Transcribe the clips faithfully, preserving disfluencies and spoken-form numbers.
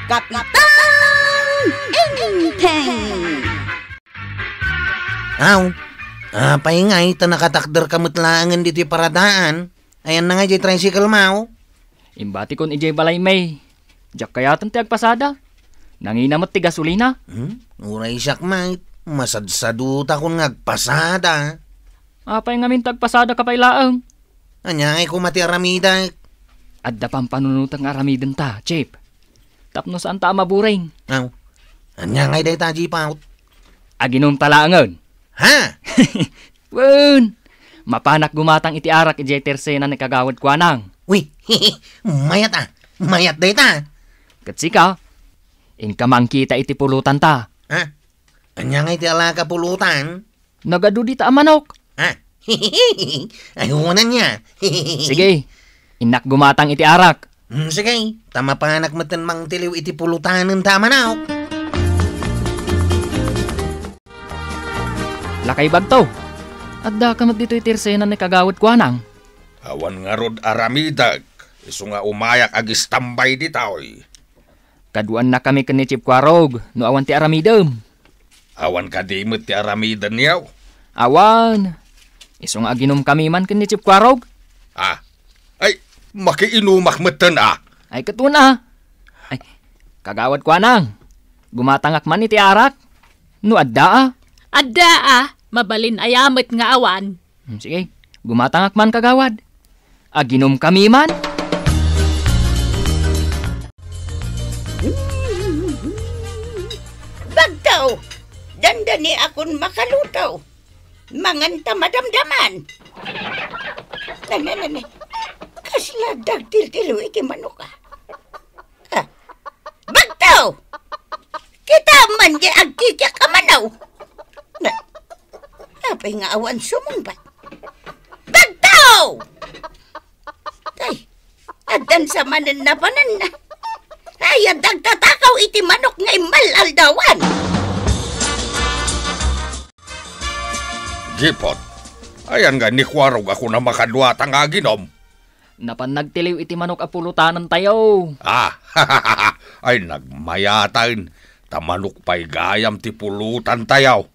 Kapitan Enteng! Aw, apay ngay ta nakatakderka met laengen ditoy paradaan? Ayanna ngay diay tricycle mo? Imbatikon idiay balay, May. Diak kayaten ti agpasada. Nangina met ti gasolina. Hmm? Uray siak met, masadsadutakon nga agpasada. Apay ngamin ta agpasadaka pay laeng? Ania ngay koma ti aramidek? Adda pampanunotek nga aramidenta, Chief. Tapno saanta a maburing. Aw, ania ngay dayta, Chief? Aginumta laengen. Ha? Wen, mapanak gumatang iti arak idiay tersena ni Kagawad Kuanang. Uy, mayat a. Mayat dayta. Ket sika, inka mangkita iti pulotanta. Ha? Ania ngay ti alaka pulotan? Nagadu dita a manok. Ha? Ay, ania. Sige, innak gumatang iti arak. Hmm, sige, ta mapanak metten mangtiliw iti pulotanenta a manok. Lakay bagto. Addaka met ditoy tersena ni Kagawad Kuanang. Awan ngarud aramidek, isu nga umayak agistambay ditoy. Kaduannakami ken ni Chief Kuarog, no awan ti aramidem. Awan kadi met ti aramidenyo? Awan. Isu nga aginumkami man ken ni Chief Kuarog. Ah. Ay, makiinumak metten a. Ay, ket wen a. Ay, Kagawad Kuanang, gumatangak man iti arak. No adda a. Adda a, mabalin aya met nga awan. Hmm, sige, gumatangak man, Kagawad. Aginumkami man. Bagto! Dandani akon makaluto. Manganta madamdaman. Nane, nane. Kasla dagtiltilo iti manok a. Ah, bagto! Kita man di agkikiak a manaw. Na, apay nga awan sumungbat? Bagto! Ay, addan sa manen napananna. Ay, adda agtatakaw iti manok nga immal-aldawan. Gipot, ayan nga ni Kuarog a kuna makaduata nga aginom. Napan nagtiliw iti manok a pulotanentayo. Ah, ay nagmayatan, ta manok pay gayam ti pulotantayo.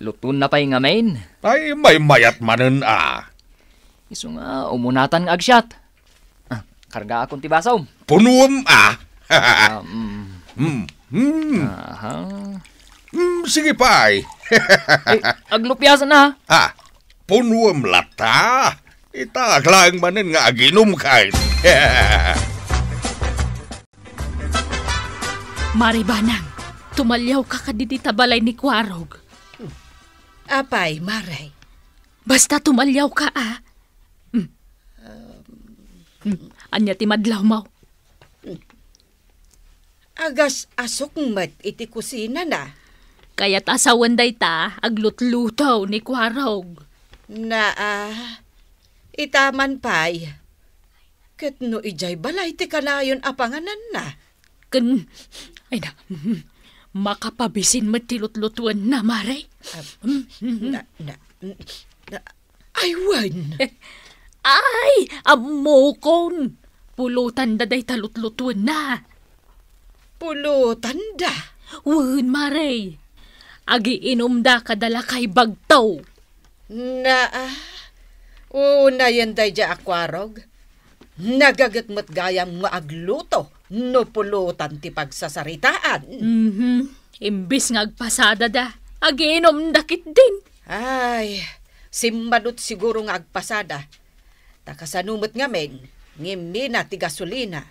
Lutonna pay ngamin. Ay, maymayat manen a. Isu nga, umunatan nga agsiat. Ah, kargaakon ti basom. Punuem a. Ah, mm. Hmm, hmm. Aha. Hmm, sige pay. Eh, aglupiasen a. Ah, punuem latta. Ita, aglaeng manen nga aginumka. Mare Banang, tumaliawka kadi dita balay ni Kuarog? Apay, Mare? Basta tumaliawka a. Hmm. Hmm. Ania ti madlawmo? Agas-asok met iti kusinana. Kayat a sawen dayta aglutluto ni Kuarog. Naa, ita man pay. Ket no idiay balay ti kanayon a pangananna? Ken, ay na, makapabisin met ti lutlutuenna, Mare. Ah, na, na, na, Ay, wen. Ay, ammokon. Pulotanda dayta lutlutuenna. Pulotanda? Wen, Mare. Agiinumda kada lakay bagto. Naa, unayen daydiay a Kuarog. Nagaget met gayam nga agluto no pulotan ti pagsasaritaan. Mhm. Imbes nga agpasadada, agiinumda ketdin. Ay, simmanot siguro nga agpasada. Ta kasano met ngamin, ngimina ti gasolina.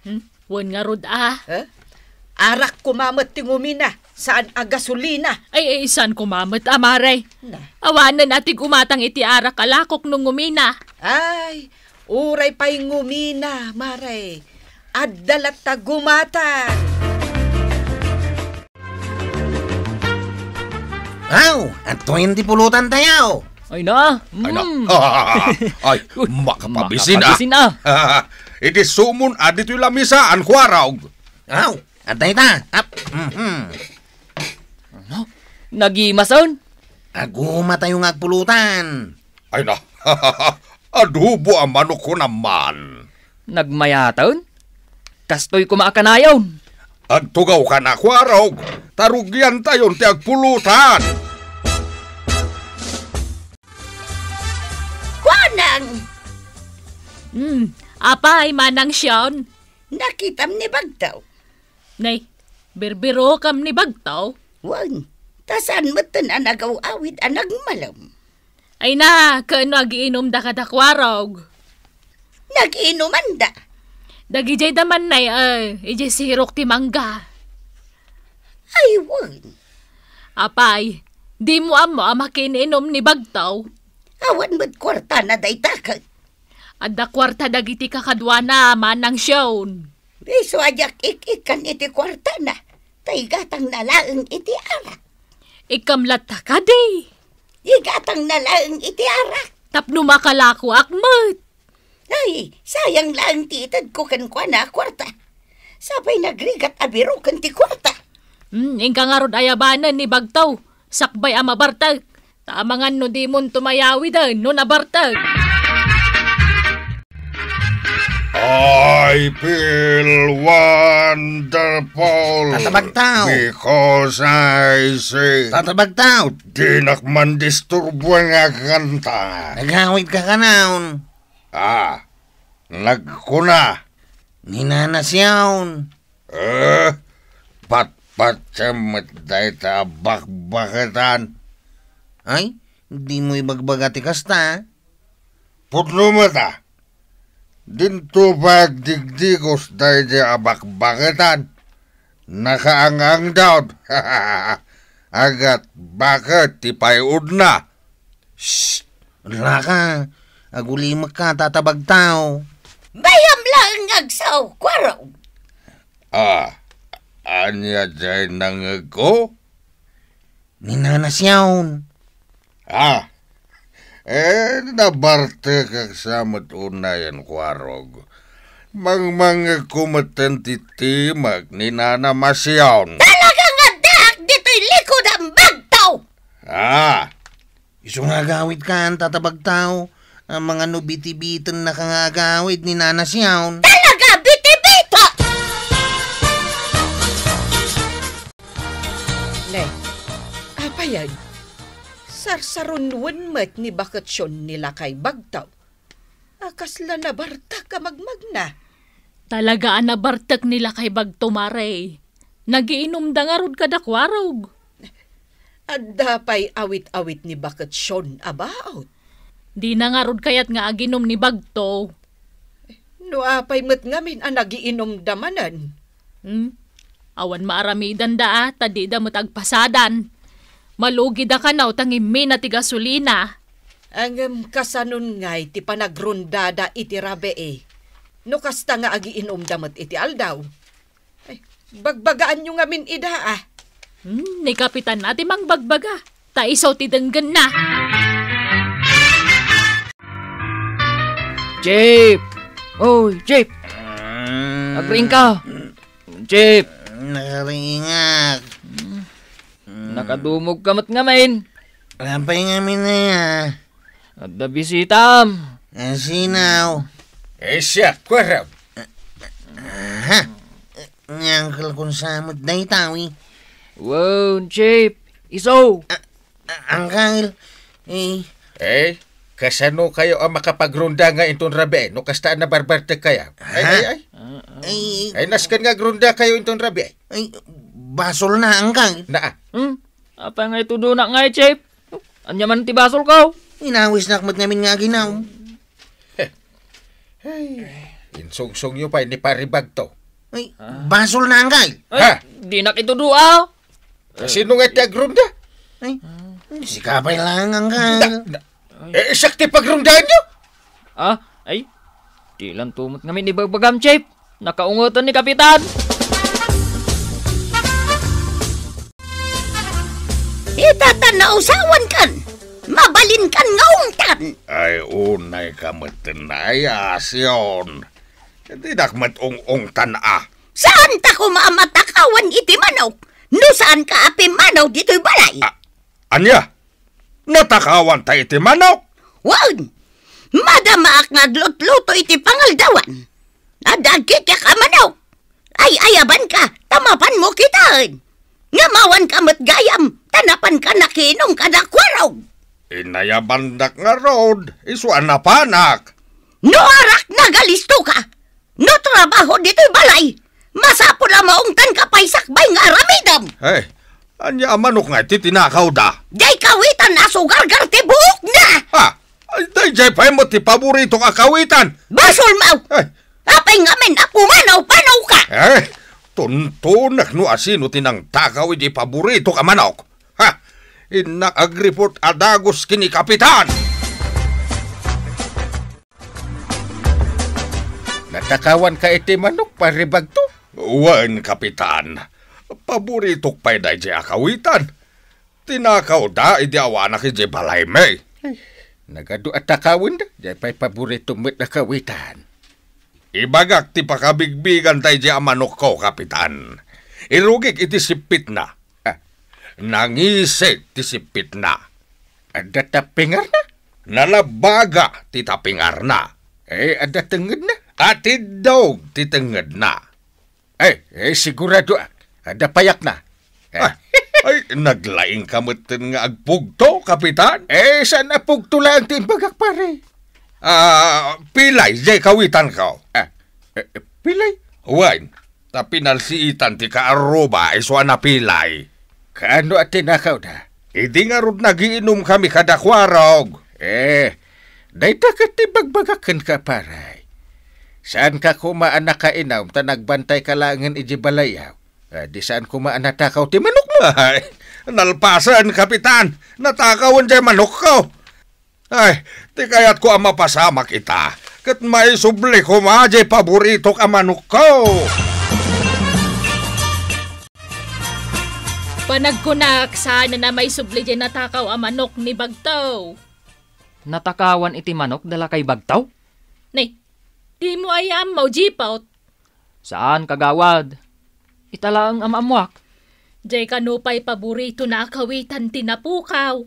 Hmm? Wen ngarud a. Eh? Arak koma met ti ngumina, saan a gasolina. Ay, ay, saan koma met a, Mare? Na. Awanen a ti gumatang iti arak a lakok no ngumina. Ay, uray pay ngumina, Mare. Adda latta gumatang. Aw, adtoyen ti pulotantayo. Ay na. Ay na. Mm. Ay, makapabisin a. Makapabisin a. Iti sumon a ditoy lamisaan, Kuarog. Aw, adda ita. Ap, mhm. Ano? Nagimasen? Agumatayo nga agpulotan. Ay na, adobo a manok ko naman. Nagmayaten? Kastoy koma a kanayon. Agtugawkan a kuarog, ta rugiantayon ti agpulutan. Kuanang! Hmm, apay, Manang Sion? Nakitam ni Bagtaw? Nay, birbirokam ni Bagtaw? Wen, ta saan metten a nagaw-awid a nagmalem. Ay na, ken no agiinumda kada kuarog? Nagiinumanda. Dagijay da man nay, eh, ijay sirok ti mangga. Ay, wen. Apay, dimo ammo a makiinum ni Bagtaw? Awan met kuartana dayta ket. Adda kuarta dagiti kakaduana, Manang Sion. Isu a diak ik-ikkan iti kuartana, ta igatangna laeng iti arak. Ikkam latta kadi? Igatangna laeng iti arak. Tapno makalakoak met. Ay, sayang laeng ti itedko kenkuana a kuarta. Sapay nagrigat a biroken ti kuarta. Hmm, inka ngarud ayabanen ni Bagtaw, sakbay a mabartek. Ta amangan no dimon tumayawiden no nabartek. I feel wonderful. Tata Bagtaw. Because I see. Tata Bagtaw. Dinak mandisturbo nga kanta. Nagawid ka kanaon. Ah, nagkuna. Ni Nana Sion. Eh, patpatiem met dayta a bakbaketan. Ay, dimo ibagbaga ti kasta. Pudno met a. Dinto pay agdigdigos daydi a bakbaketan. Nakaang-angdaw. Agat baket ti pay-udna. Shh! Laka, agulimekka, Tata Bagtaw. Bayam laeng nga agsao, kuarog. Ah, ania jay nangngegko? Ni Nana Sion. Ah, eh, nabartekak sa met unayen, kuarog. Mangmangngegko metten ti timek ni Nana Masion. Talaga nga addaak ditoy likod a Bagtaw! Ah, Isu nga agawidkan, Tata Bagtaw, amangan no bitibitennaka nga agawid ni Nana Sion. Talaga, bitibita! Ne, apayen, sarsarunuen met ni Baket Sion ni Lakay Bagtaw. A kasla nabartek a magmagna. Talaga a nabartek ni Lakay Bagtaw, Mare. Nagiinumda ngarud kada kuarog. Adda pay awit-awit ni Baket Sion a baot. Dina ngarud kayat nga aginum ni Bagtaw. No apay met ngamin a nagiinumda manen? Hmm? Awan maaramidanda a, ta dida met agpasadan. Malugida kano ta ngimmina ti gasolina. Ngem kasanon ngay ti panagrondada iti rabii? No kasta nga agiinumda met iti aldaw. Ay, bagbagaanyo ngamin ida, a. Hmm, ni Kapitan a ti mangbagbaga. Ta isu ti denggenna. Chief! Oy, Chief! Mm. Agriingka! Chief! Nakariingak. Hmm. Mm. Nakadumogka met ngamin. Apay ngamin aya? Adda bisitam. A, sino? Eh, siak, kuarog. Aha. Ni Uncle Kunsamot dayta, wi. Wow, Chief. Isu. A, a, Uncle. Eh. Eh, kasano kayo a makapagronda nga inton rabii, no kasta a nabarbartek kayo? Ay, ha? Ay, ay. Ah, ah. Ay, ay, nasken nga agronda kayo inton rabii. Ay, basol na, Uncle. Naa. Hmm? Apay nga itudona nga, Chief? Ania man ti basolko? Inawisnak met ngamin nga aginum. Hey, insungsongyo pay ni Pari Bagtaw. Ay, ah, basol na, Uncle. Ay, ha? Dinak itudo, a. Kasino nga ti agronda? Ay, sika pay laeng, Uncle. Na, na, eh, siak ti pagrondaanyo? Ah, ay, di lang tumot ngamin ibagbagam, Chief. Nakaungotan ni Kapitan. Ita ta nausawankan, mabalinkan nga ungtan. Ay, unayka metten aya, Sion. Dinak met ung-ungtan a. Saan ta koma a matakawan iti manok no saanka a pimmanaw ditoy balay? A-, ania? Natakawanta iti manok? Wen, madamaak nga aglutluto iti pangaldawan. Adda agkikiak a manok. Ay-ayabanka, ta mapanmo kitaen. Nga mawanka met gayam, ta napanka nakiinum kada kuarog. Inayabandak ngarud, isu a napanak. No arak nagalisto ka, no trabaho ditoy balay, masapul a maungtanka pay sakbay nga aramidem. Eh, ania a manok nga iti tinakawda? Jay kawitan a sugargar ti buokna. Ha? Ay, dayjay pay met ti paboritok a kawitan. Basolmo! Eh. Apay ngamin a pumanaw-panaw ka? Eh, tuntunek no asino ti nangtakaw iti paboritok a manok. Ha! Innak agreport a dagus ken ni Kapitan! Natakawanka iti manok, Pare Bagto? Wen, Kapitan. Paboritok pay dayjay a kawitan. Tinakawda idi awanak idiay balaymi. Ay, nagadu a takawenda, jay pay paboritom met a kawitan. Ibagak ti pakabigbigan dayjay a manokko, Kapitan. Irugik iti sippitna. Ah. Nangisig ti sippitna. Adda tapingarna? Nalabaga ti tapingarna. Eh, adda tengngedna? Atiddog ti tengngedna. Eh, eh, siguradoak. Adda payakna. Eh. Ah, ay, naglaingka metten nga agpugto, Kapitan? Eh, saan a pugto laeng ti imbagak, pare? Ah, pilay, jay kawitanko. Ah, eh, eh, pilay? Wen, ta pinalsiitan ti kaarruba isu a napilay. Kaano a tinakawda? Idi ngarud nagiinumkami kada kuarog. Eh, dayta ket ti ibagbagak kenka, pare. Saanka koma a nakainum ta nagbantayka laengen idiay balayyo. Ah, di saan koma a natakaw ti manokmo. Ay, nalpasen, Kapitan. Natakawen jay manokko. Ay, ti kayatko a mapasamak ita, ket maisubli koma jay paboritok a manokko. Panagkunak, saan a maisubli jay natakaw a manok ni Bagtaw. Natakawan iti manok da lakay Bagtaw? Ni, dimo aya ammo, Jipot? Saan, kagawad. Ita laeng a maammoak. Jay kano pay paboritona a kawitan ti napukaw.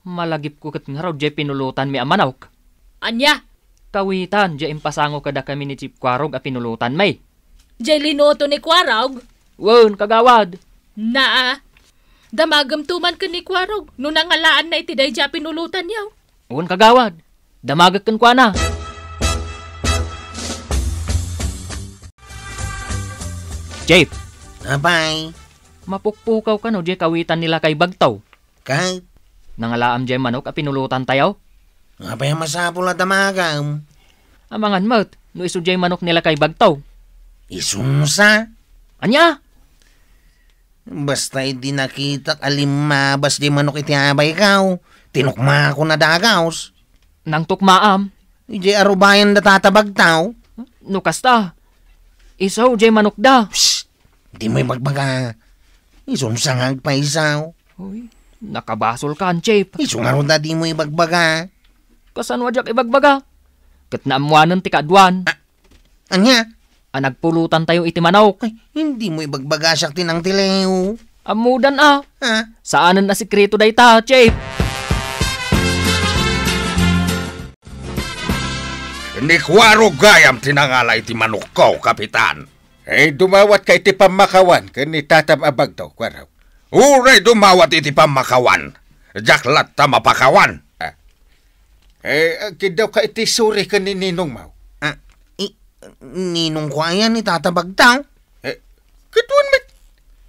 Malagipko ket ngarud jay pinulotanmi a manok. Ania? Kawitan, jay impasango kadakami ni Chief Kuarog a pinulotanmi. Jay linuto ni Kuarog? Wen, kagawad. Naa. Damagem to man ken ni Kuarog no nangalaanna iti dayjay a pinulotanyo. Wen, kagawad. Damagek kenkuana. Chief. Apay? Mapukpukaw kano jay kawitan ni lakay Bagtaw? Ket? Nangalaam jay manok a pinulotantayo? Apay a masapul a damagam? Amangan met, no isu jay manok ni lakay Bagtaw. Isu sa? Ania? Basta idi nakitak a limmabas jay manok iti abayko, tinukmaakon a dagus. Nangtukmaam? Idiay arubayan da Tata Bagtaw. No kasta, isu jay manokda. Psst! Dimo ibagbaga. Isu sa nga agpaisaw. Uy, nakabasolkan, Chief. Isu ngarud a dimo ibagbaga. Kasano a diak ibagbaga? Ket naammoanen ti kaaduan. Ah, Ania? A nagpulotantayo iti manok. Ay, dimo ibagbaga siak ti nangtiliw. Ammodan a. Ha? Saanen a sekreto dayta, Chief. Ni Kuarog gayam ti nangala iti manokko, Kapitan. Eh, dumawatka iti pammakawan ken ni Tatam a Bagtaw, Kuarog. Uray dumawat iti pammakawan. Diak latta mapakawan. Ah. Eh, agkiddawka iti Suri ken ni Ninongmo. Ah, i-, Ninongko aya ni Tata Bagtaw? Eh, ket wen met.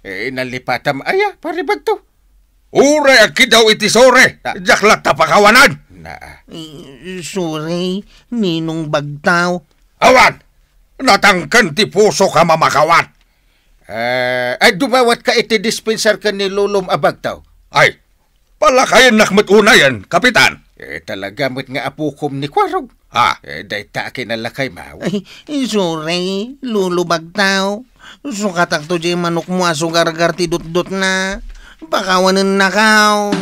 Eh, nalipatam aya, Pare Bagtaw? Uray agkiddaw iti Suri, ah, diak latta pakawanan. Na. I-, Suri, Ninong Bagtaw. Awan! Natangken ti pusok a mamakawan. Eh, ay, dumawatka iti dispensar ken ni Lolom a Bagtaw. Ay, palakayennak met unayen, Kapitan. Eh, talaga met nga apokom ni Kuarog. Ha? Eh, dayta a kinalakaymo. Ay, sorry, Lolo Bagtaw. Sukatakto jay manokmo a sugargar ti dutdutna. Pakawanennakaw.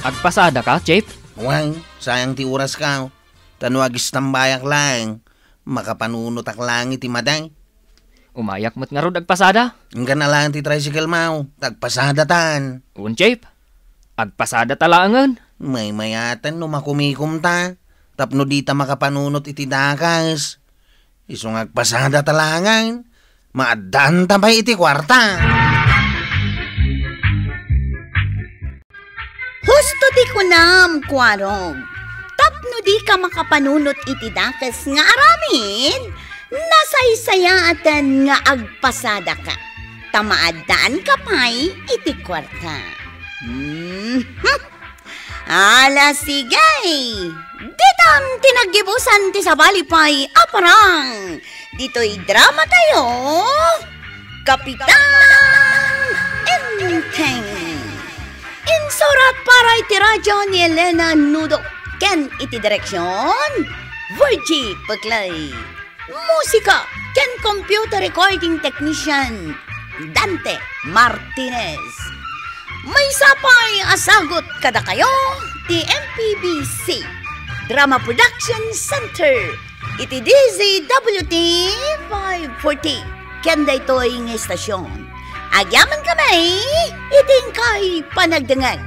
Agpasadaka, Chief? Wen, sayang ti orasko. Ta no agistambayak laeng, makapanunotak laeng iti madi. Umayak met ngarud agpasada. Inggana laeng ti tricycle-mo, ta agpasadatan. Wen, Chief. Agpasadata laengen. Maymayaten no makumikomta, tapno dita makapanunot iti dakes. Isu nga agpasada ta laengen, maaddaanta pay iti kuarta. Husto ti kunam, Kuarog. Tapno dika makapanunot iti dakes nga aramid, nasaysayaaten nga agpasadaka, ta maaddaanka pay iti kuarta. Mhm. Ala, sige! Ditan ti naggibusan ti sabali pay a parang. Ditoy drama tayo, Kapitan Enteng. Insurat para iti radyo ni Elena Nudo ken iti direksyon, Virgie Peclay. Musika ken computer recording technician, Dante Martinez. Maysa pay a sagut kadakayo ti M P B C Drama Production Center iti D Z W T five forty ken daytoy nga istasyon. Agyamankami iti inkay panagdengngeg.